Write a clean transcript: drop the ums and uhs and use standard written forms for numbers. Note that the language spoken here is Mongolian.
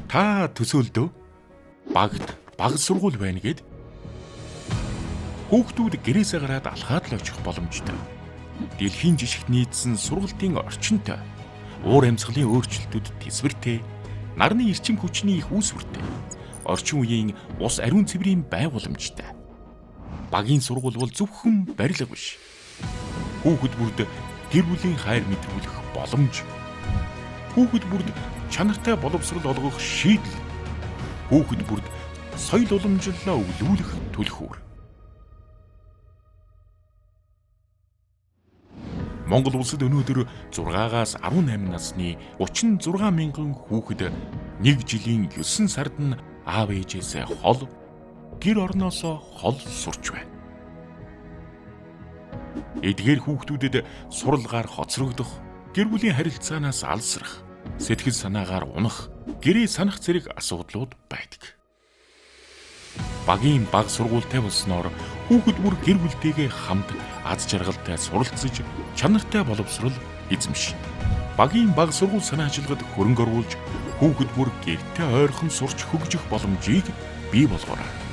Та төсөөлдөө багт баг сургууль байна гэд хүүхдүүд гэрээсээ гараад алхаад л очих боломжтой. Дэлхийн жишгт нийцсэн сургалтын орчинтой, уур амьсгалын өөрчлөлтүүд тэсвэртэй, нарны эрчим хүчний их үүсвэртэй, орчин үеийн ус ариун цэврийн байгууламжтай. Багийн сургууль бол зөвхөн барилга биш. Хүүхэд бүрд гэр бүлийн хайр мэдрүүлэх боломж. Хүүхэд бүрд чанартай боловсрол олгох шийдэл. Хүүхэд бүрд соёл уламжлалаа өвлүүлэх түлхүүр. Монгол улсад өнөөдөр 6-аас 18 насны 36 мянган хүүхэд нэг жилийн 9 сард нь аав ээжээсээ хол, гэр орноосоо хол сурч байна. Эдгээр хүүхдүүдэд суралгаар хоцрогдох, гэр бүлийн харилцаанаас алсрах, сэтгэл санаагаар унах, гэрээ санах зэрэг асуудлууд байдаг. Багийн баг сургуультай болсноор хүүхэд бүр гэр бүлтэйгээ хамт аз жаргалтай суралцж, чанартай боловсрол эзэмшинэ. Багийн баг сургууль санаачилгад хөрөнгө оруулж, хүүхэд бүр гэртээ ойрхон сурч хөгжих боломжийг бий болгоорой.